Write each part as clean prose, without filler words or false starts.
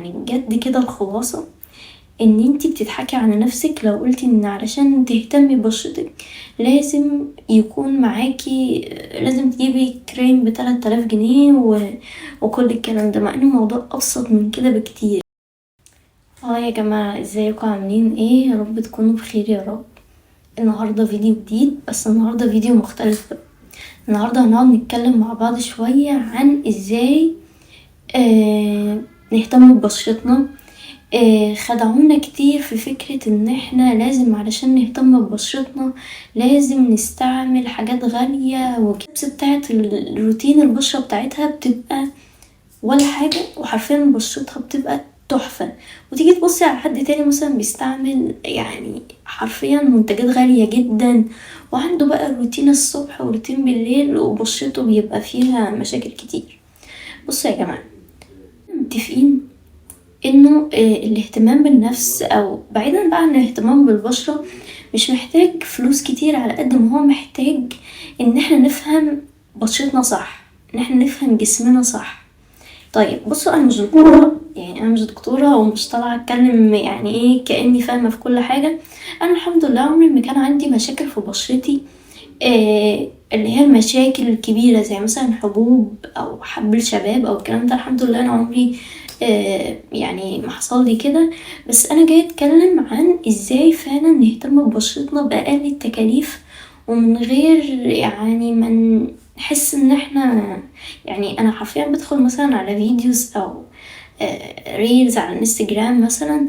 يعني بجد كده الخلاصة ان انتي بتضحكي على نفسك لو قلتي ان علشان تهتمي ببشرتك لازم يكون معاكي، لازم تجيبي كريم ب3000 جنيه وكل الكلام ده، مع ان الموضوع ابسط من كده بكتير. يا جماعة ازيكم عاملين ايه؟ يا رب تكونوا بخير يا رب. النهاردة فيديو جديد، بس النهاردة فيديو مختلف. النهاردة هنقعد نتكلم مع بعض شوية عن ازاي نهتم ببشرتنا. خدعونا كتير في فكرة ان احنا لازم علشان نهتم ببشرتنا لازم نستعمل حاجات غالية، والتبس بتاعت الروتين البشرة بتاعتها بتبقى ولا حاجة، وحرفيا بشرتها بتبقى تحفة. وتيجي تبصي على حد تاني مثلا بيستعمل يعني حرفيا منتجات غالية جدا، وعنده بقى روتين الصبح وروتين بالليل، وبشرته بيبقى فيها مشاكل كتير. بصوا يا جماعة، متفقين انه الاهتمام بالنفس او بعيدا بقى عن الاهتمام بالبشرة مش محتاج فلوس كتير، على قد ما هو محتاج ان احنا نفهم بشرتنا صح، ان احنا نفهم جسمنا صح. طيب بصوا، انا مش دكتورة، يعني انا مش دكتورة ومش طالعة اتكلم يعني ايه كأني فاهمة في كل حاجة. انا الحمد لله عمري ما كان عندي مشاكل في بشرتي، اللي هي المشاكل الكبيرة زي مثلا حبوب او حب الشباب او الكلام ده. الحمد لله انا عمري يعني ما حصل لي كده. بس انا جاية اتكلم عن ازاي فعلا نهتم ببشرتنا باقل التكاليف ومن غير يعني ما نحس ان احنا يعني انا حرفيا بدخل مثلا على videos او reels على الانستجرام مثلا،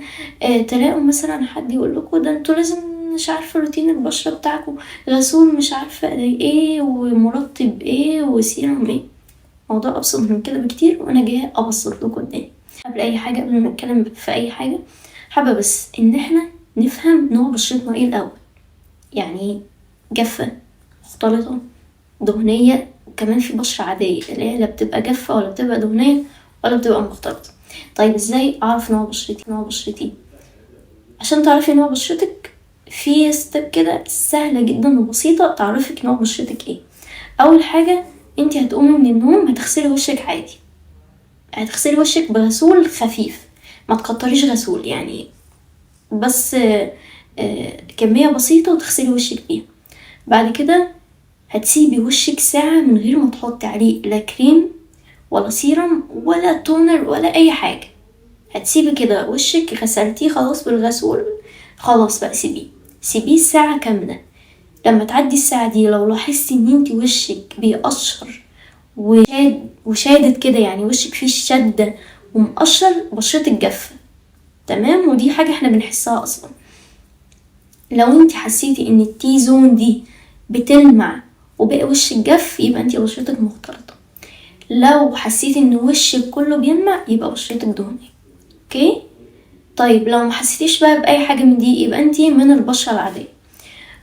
تلاقوا مثلا حد يقول لكم ده انتوا لازم مش عارفه روتين البشرة بتاعكم، غسول مش عارفه ايه ومرطب ايه وسيرم ايه. موضوع ابسط من كده بكتير، وانا جاية ابسط لكم الدنيا. قبل اي حاجة، قبل ما نتكلم في اي حاجة، حابة بس ان احنا نفهم نوع بشرتنا ايه الاول. يعني جافة، مختلطة، دهنية، وكمان في بشره عادية اللي هي لا بتبقى جافة ولا بتبقى دهنية ولا بتبقى مختلطة. طيب ازاي اعرف نوع بشرتي؟ نوع بشرتي عشان تعرفي نوع بشرتك في step كده سهلة جدا وبسيطة تعرفك نوع بشرتك ايه. اول حاجة، انتي هتقومي من النوم هتغسلي وشك عادي، هتغسلي وشك بغسول خفيف، ما تكتريش غسول يعني، بس كمية بسيطة وتغسلي وشك بيها. بعد كده هتسيبي وشك ساعة من غير ما تحطي عليه لا كريم ولا سيرم ولا toner ولا اي حاجة. هتسيبي كده وشك غسلتيه خلاص بالغسول، خلاص بقى سيبيه، سيبيه ساعة كاملة. لما تعدي الساعة دي لو لاحظتي ان انتي وشك بيقشر وشادد كده، يعني وشك فيه شدة ومقشر، بشرتك جافة، تمام؟ ودي حاجة احنا بنحسها اصلا. لو انتي حسيتي ان ال T-zone دي بتلمع وبقى وشك جاف، يبقى انتي بشرتك مختلطة. لو حسيتي ان وشك كله بيلمع، يبقى بشرتك دهنية. okay؟ طيب لو ما حسيتيش بقى باي حاجة من دي، يبقى انتي من البشرة العادية.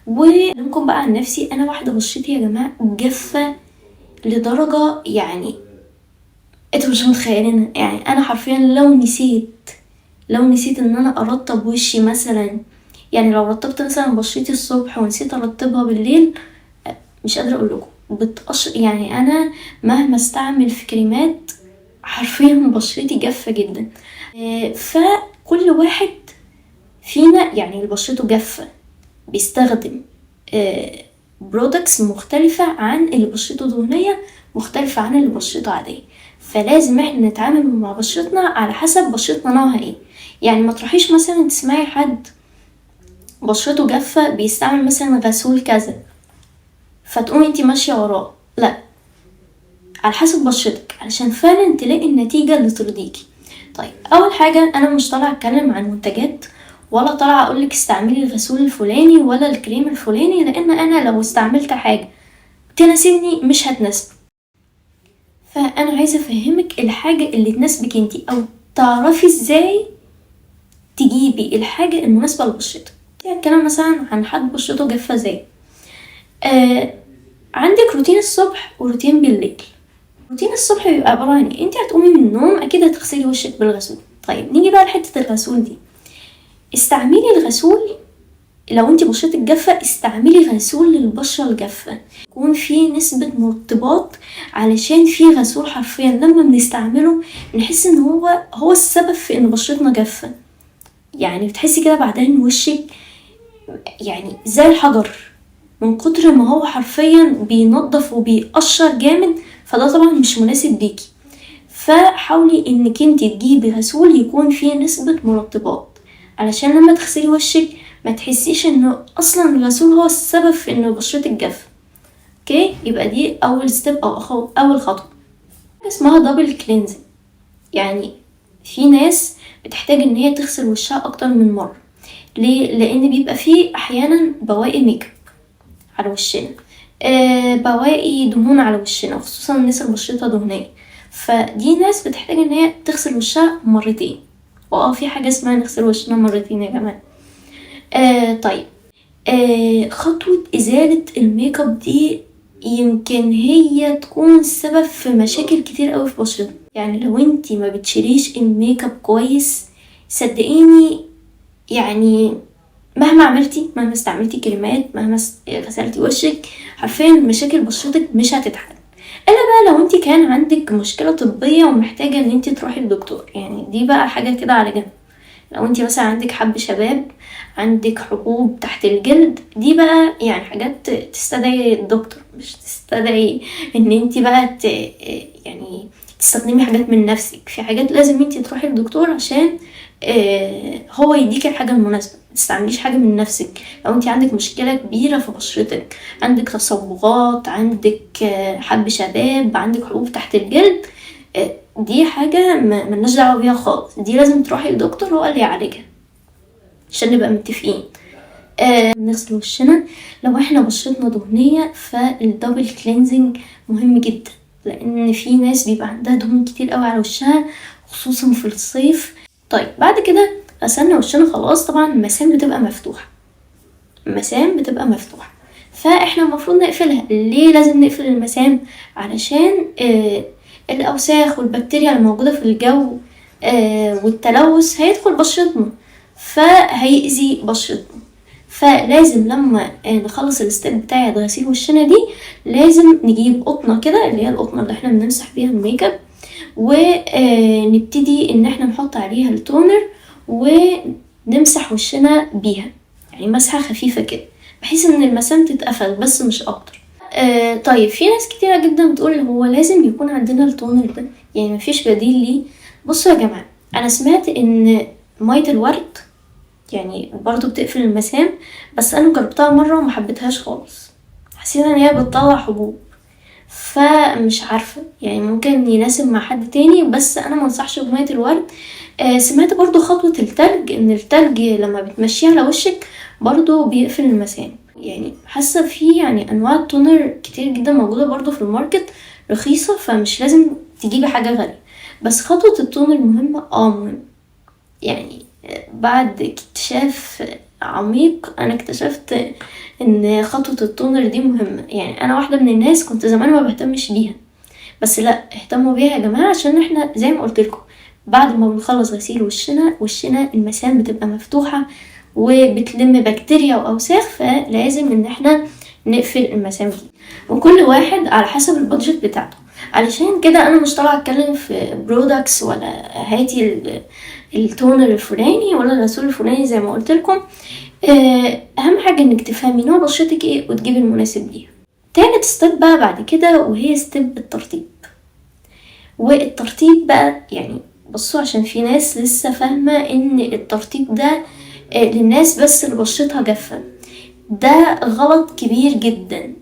وأكلمكم بقى عن نفسي، انا واحدة بشرتي يا جماعة جافة لدرجة يعني انتوا مش متخيلينها. يعني انا حرفيا لو نسيت ان انا ارطب وشي مثلا، يعني لو رطبت مثلا بشرتي الصبح ونسيت ارطبها بالليل، مش قادرة اقول لكم بتقشر. يعني انا مهما استعمل في كريمات حرفيا بشرتي جافة جدا. فكل واحد فينا يعني اللي بشرته جافة بيستخدم products مختلفة عن اللي بشرته دهنية، مختلفة عن اللي بشرته عادية. فلازم احنا نتعامل مع بشرتنا على حسب بشرتنا نوعها ايه. يعني ما تروحيش مثلا تسمعي حد بشرته جافة بيستعمل مثلا غسول كذا فتقومي انتي ماشية وراه، لا، على حسب بشرتك علشان فعلا تلاقي النتيجة اللي ترضيكي. طيب اول حاجة، انا مش طالعة اتكلم عن منتجات ولا طالعة اقولك استعملي الغسول الفلاني ولا الكريم الفلاني، لان انا لو استعملت حاجة تناسبني مش هتناسبك. فانا عايزة افهمك الحاجة اللي تناسبك انتي، او تعرفي ازاي تجيبي الحاجة المناسبة لبشرتك. هتكلم مثلا عن حد بشرته جافة زي عندك روتين الصبح وروتين بالليل. روتين الصبح بيبقى عبارة عن ايه؟ انتي هتقومي من النوم اكيد هتغسلي وشك بالغسول. طيب نيجي بقى لحتة الغسول دي. استعملي الغسول لو انتي بشرتك جافة استعملي غسول للبشرة الجافة يكون فيه نسبة مرطبات، علشان في غسول حرفيا لما بنستعمله نحس ان هو السبب في ان بشرتنا جافة. يعني بتحسي كده بعدها ان وشك يعني زي الحجر من كتر ما هو حرفيا بينظف وبيقشر جامد، فده طبعا مش مناسب ليكي. فحاولي انك انتي تجيبي غسول يكون فيه نسبة مرطبات، علشان لما تغسلي وشك ما تحسيش انه اصلا الغسول هو السبب في انه بشرتك جافة. okay، يبقى دي اول step او اول خطوة. حاجة اسمها double cleansing، يعني في ناس بتحتاج ان هي تغسل وشها اكتر من مرة. ليه؟ لان بيبقى فيه احيانا بواقي ميك اب على وشنا، بواقي دهون على وشنا، خصوصا الناس اللي بشرتها دهنية. فدي ناس بتحتاج ان هي تغسل وشها مرتين. في حاجة اسمها نغسل وشنا مرتين يا جماعة. طيب، خطوة ازالة الميك اب دي يمكن هي تكون سبب في مشاكل كتير قوي في بشرتك. يعني لو انتي ما بتشيليش الميك اب كويس، صدقيني يعني مهما عملتي، مهما استعملتي كريمات، مهما غسلتي وشك، حرفيا مشاكل بشرتك مش هتتحل، الا بقى لو انتي كان عندك مشكلة طبية ومحتاجة ان انتي تروحي للدكتور. يعني دي بقى حاجة كده على جنب. لو انتي مثلا عندك حب شباب، عندك حبوب تحت الجلد، دي بقى يعني حاجات تستدعي الدكتور، مش تستدعي ان انتي بقى يعني تستخدمي حاجات من نفسك. في حاجات لازم انتي تروحي للدكتور عشان هو يديكي الحاجة المناسبة، ما تستعمليش حاجة من نفسك. لو انتي عندك مشكلة كبيرة في بشرتك، عندك تصبغات، عندك حب شباب، عندك حبوب تحت الجلد، دي حاجة ملناش دعوة بيها خالص، دي لازم تروحي للدكتور هو اللي يعالجها، عشان نبقى متفقين. نغسل وشنا لو احنا بشرتنا دهنية فال double cleansing مهم جدا، لان في ناس بيبقى عندها دهون كتير قوي على وشها خصوصا في الصيف. طيب بعد كده غسلنا وشنا خلاص، طبعا المسام بتبقى مفتوحة، المسام بتبقى مفتوحة، فاحنا المفروض نقفلها. ليه لازم نقفل المسام؟ علشان الاوساخ والبكتيريا الموجودة في الجو والتلوث هيدخل بشرتنا فهيأذي بشرتنا. فلازم لما نخلص ال step بتاعت غسيل وشنا دي لازم نجيب قطنة كده، اللي هي القطنة اللي احنا بنمسح بيها الميك اب، ونبتدي ان احنا نحط عليها ال toner ونمسح وشنا بيها، يعني مسحة خفيفة كده بحيث ان المسام تتقفل بس مش اكتر. طيب في ناس كتيرة جدا بتقول هو لازم يكون عندنا ال toner ده، يعني مفيش بديل ليه. بصوا يا جماعة، انا سمعت ان مية الورد يعني برضو بتقفل المسام، بس انا جربتها مرة وما حبيتهاش خالص، حسيت ان هي بتطلع حبوب، فمش عارفة يعني ممكن يناسب مع حد تاني، بس انا ما انصحش بمية الورد. سمعت برضو خطوة التلج، ان التلج لما بتمشيه على وشك برضو بيقفل المسام. يعني حاسة في انواع toner كتير جدا موجودة برضو في ال market رخيصة، فمش لازم تجيبي حاجة غالية. بس خطوة ال toner مهمة، مهمة. بعد اكتشاف عميق انا اكتشفت ان خطوة ال toner دي مهمة. انا واحدة من الناس كنت زمان ما بهتمش بيها، بس لا اهتموا بيها يا جماعة، عشان احنا زي ما قلت لكم بعد ما بنخلص غسيل وشنا المسام بتبقى مفتوحة وبتلم بكتيريا واوساخ، فلازم ان احنا نقفل المسام دي. وكل واحد على حسب ال budget بتاعته. علشان كده انا مش طالعه اتكلم في products ولا هاتي ال toner الفلاني ولا الغسول الفلاني زي ما قلت لكم. اهم حاجه انك تفهمي نوع بشرتك ايه وتجيبي المناسب ليها. تالت step بقى بعد كده وهي step الترطيب. والترطيب بقى بصوا، عشان في ناس لسه فاهمه ان الترطيب ده للناس بس اللي بشرتها جافه، ده غلط كبير جدا.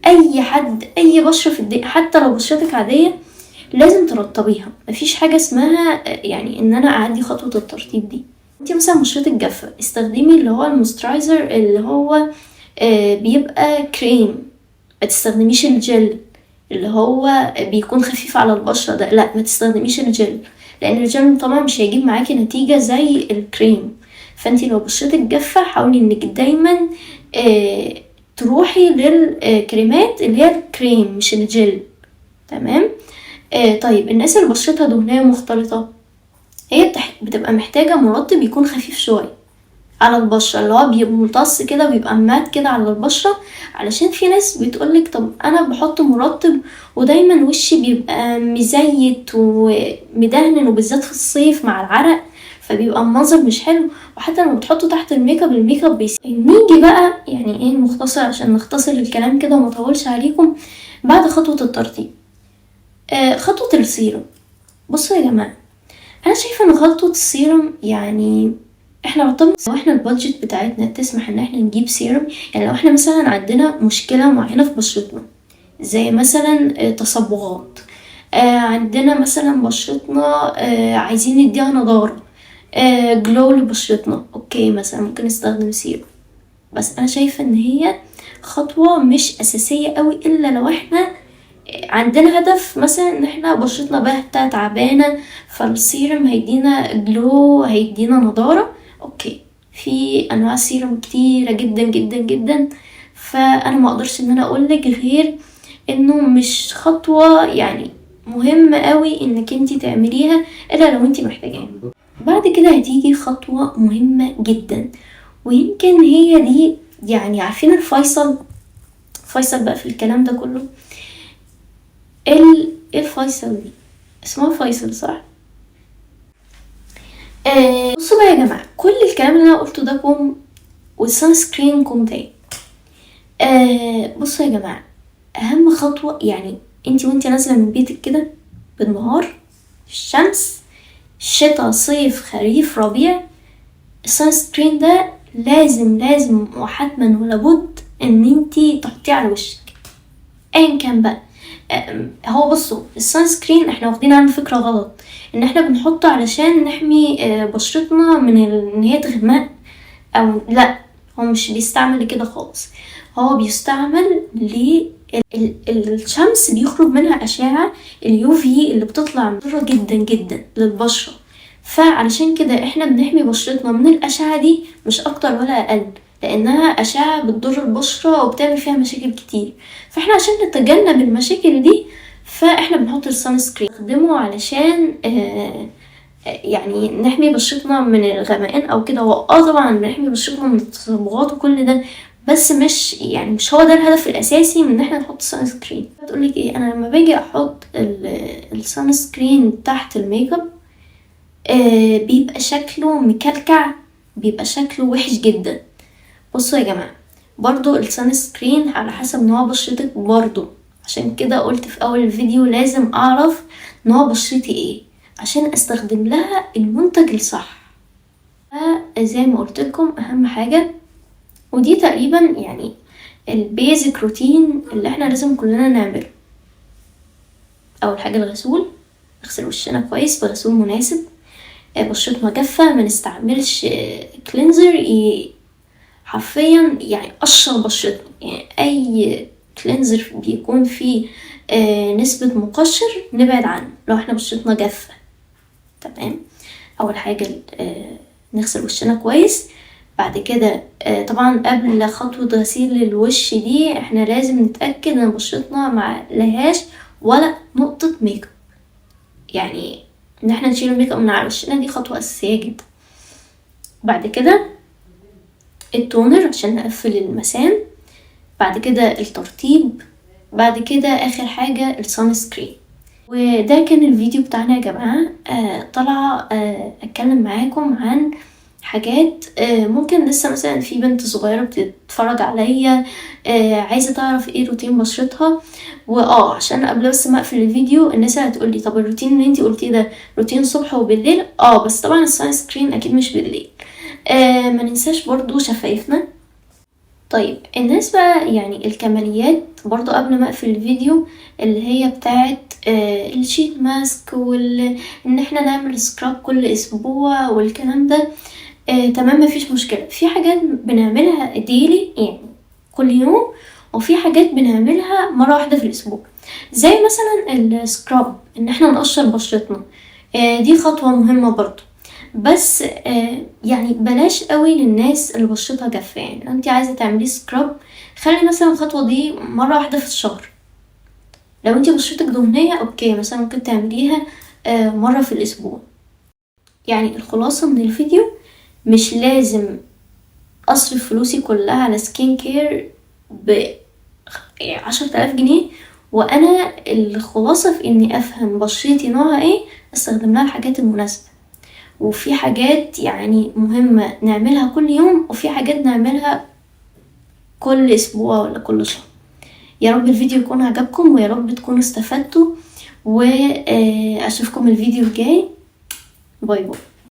اي حد، اي بشره في الدنيا، حتى لو بشرتك عاديه لازم ترطبيها. مفيش حاجه اسمها ان انا اعدي خطوه الترطيب دي. انتي مثلا بشرتك جافه، استخدمي اللي هو ال moisturizer اللي هو بيبقى كريم، ما تستخدميش الجل اللي هو بيكون خفيف على البشره ده، لا ما تستخدميش الجل، لان الجل طبعا مش هيجيب معاكي نتيجه زي الكريم. فانتي لو بشرتك جافه حاولي انك دايما تروحي للكريمات اللي هي الكريم مش الجل، تمام؟ طيب الناس اللي بشرتها دهنيه مختلطه هي بتبقى محتاجه مرطب يكون خفيف شويه على البشرة، اللي هو بيمتص كده وبيبقى matte كده على البشرة. علشان في ناس بتقولك طب انا بحط مرطب ودايما وشي بيبقى مزيت ومدهن، وبالذات في الصيف مع العرق، فبيبقى المنظر مش حلو، وحتى لما بتحطه تحت ال makeup ال makeup بيسيح. نيجي بقى يعني ايه مختصر عشان نختصر الكلام كده وما اطولش عليكم. بعد خطوة الترطيب خطوة السيروم. بصوا يا جماعة، انا شايفة ان خطوة السيروم يعني احنا عطلنا، لو احنا ال budget بتاعتنا تسمح ان احنا نجيب سيروم، يعني لو احنا مثلا عندنا مشكلة معينة في بشرتنا زي مثلا تصبغات، عندنا مثلا بشرتنا عايزين نديها نضارة، glow لبشرتنا، okay مثلا ممكن نستخدم سيروم. بس انا شايفة ان هي خطوة مش اساسية قوي، الا لو احنا عندنا هدف مثلا ان احنا بشرتنا باهتة تعبانة، فالسيروم هيدينا glow، هيدينا نضارة. okay في انواع سيروم كتيرة جدا جدا جدا، فانا ما اقدرش ان انا اقولك غير انه مش خطوة يعني مهمة قوي انك انتي تعمليها الا لو انتي محتاجاها. بعد كده هتيجي خطوة مهمة جدا، ويمكن هي دي يعني عارفين الفيصل، فيصل بقى في الكلام ده كله. ايه الفيصل دي؟ اسمها فيصل صح؟ بصوا بقى يا جماعة، كل الكلام اللي انا قلته ده كوم، وال sunscreen كوم تاني. بصوا يا جماعة، اهم خطوة يعني انتي وانتي نازلة من بيتك كده بالنهار، الشمس، شتا صيف خريف ربيع، ال sunscreen ده لازم لازم وحتما ولابد ان انتي تحطيه على وشك ايا كان بقى. هو بصوا ال sunscreen احنا واخدين عنه فكرة غلط، ان احنا بنحطه علشان نحمي بشرتنا من ان هي تغمق او لا، هو مش بيستعمل لكده خالص. هو بيستعمل الشمس بيخرج منها اشعة ال UV اللي بتطلع مضرة جدا جدا للبشرة، فعلشان كده احنا بنحمي بشرتنا من الاشعة دي مش اكتر ولا اقل، لانها اشعة بتضر البشرة وبتعمل فيها مشاكل كتير. فاحنا عشان نتجنب المشاكل دي فاحنا بنحط ال sunscreen، نستخدمه علشان يعني نحمي بشرتنا من الغمقان او كده. هو طبعا بنحمي بشرتنا من التصبغات وكل ده، بس مش هو ده الهدف الاساسي من ان احنا نحط sunscreen. بتقولك ايه، انا لما باجي احط ال sunscreen تحت الميك اب، بيبقى شكله مكلكع، بيبقى شكله وحش جدا. بصوا يا جماعة، برضو ال sunscreen على حسب نوع بشرتك برضو، عشان كده قلت في اول الفيديو لازم اعرف نوع بشرتي ايه عشان استخدم لها المنتج الصح. زي ما قلت لكم اهم حاجة، ودي تقريبا يعني ال basic routine اللي احنا لازم كلنا نعمله. اول حاجة الغسول، نغسل وشنا كويس بغسول مناسب، بشرتنا جافة ما نستعملش cleanser حرفيا يعني قشر بشرتنا، يعني اي cleanser بيكون فيه نسبة مقشر نبعد عنه لو احنا بشرتنا جافة. تمام، اول حاجة نغسل وشنا كويس. بعد كده طبعا قبل خطوة غسيل الوش دي احنا لازم نتأكد ان بشرتنا ما لهاش ولا نقطة ميك اب، يعني ان احنا نشيل الميك اب من على وشنا دي خطوة اساسية جدا. بعد كده ال toner عشان نقفل المسام، بعد كده الترطيب، بعد كده اخر حاجة ال sunscreen. وده كان الفيديو بتاعنا يا جماعة. طالعة اتكلم معاكم عن حاجات ممكن لسه مثلا في بنت صغيرة بتتفرج عليا عايزة تعرف ايه روتين بشرتها. عشان قبل بس ما اقفل الفيديو الناس هتقولي طب الروتين اللي انتي قلتيه ده روتين صبح وبالليل؟ بس طبعا ال sunscreen اكيد مش بالليل. ما ننساش برضو شفايفنا. طيب الناس بقى يعني الكماليات برضو قبل ما اقفل الفيديو اللي هي بتاعت ال sheet mask ان احنا نعمل scrub كل اسبوع والكلام ده، تمام مفيش مشكلة. في حاجات بنعملها daily يعني كل يوم، وفي حاجات بنعملها مرة واحدة في الاسبوع، زي مثلا ال scrub ان احنا نقشر بشرتنا، دي خطوة مهمة برضو. بس يعني بلاش قوي للناس اللي بشرتها جافة، يعني لو انتي عايزة تعملي scrub خلي مثلا الخطوة دي مرة واحدة في الشهر. لو انتي بشرتك دهنية okay مثلا ممكن تعمليها مرة في الاسبوع. يعني الخلاصة من الفيديو مش لازم اصرف فلوسي كلها على skin care ب10,000 جنيه، وانا الخلاصة في اني افهم بشرتي نوعها ايه، استخدم لها الحاجات المناسبة. وفي حاجات يعني مهمة نعملها كل يوم، وفي حاجات نعملها كل اسبوع ولا كل شهر. يا رب الفيديو يكون عجبكم، ويا رب تكونوا استفدتوا، واشوفكم الفيديو الجاي. bye bye.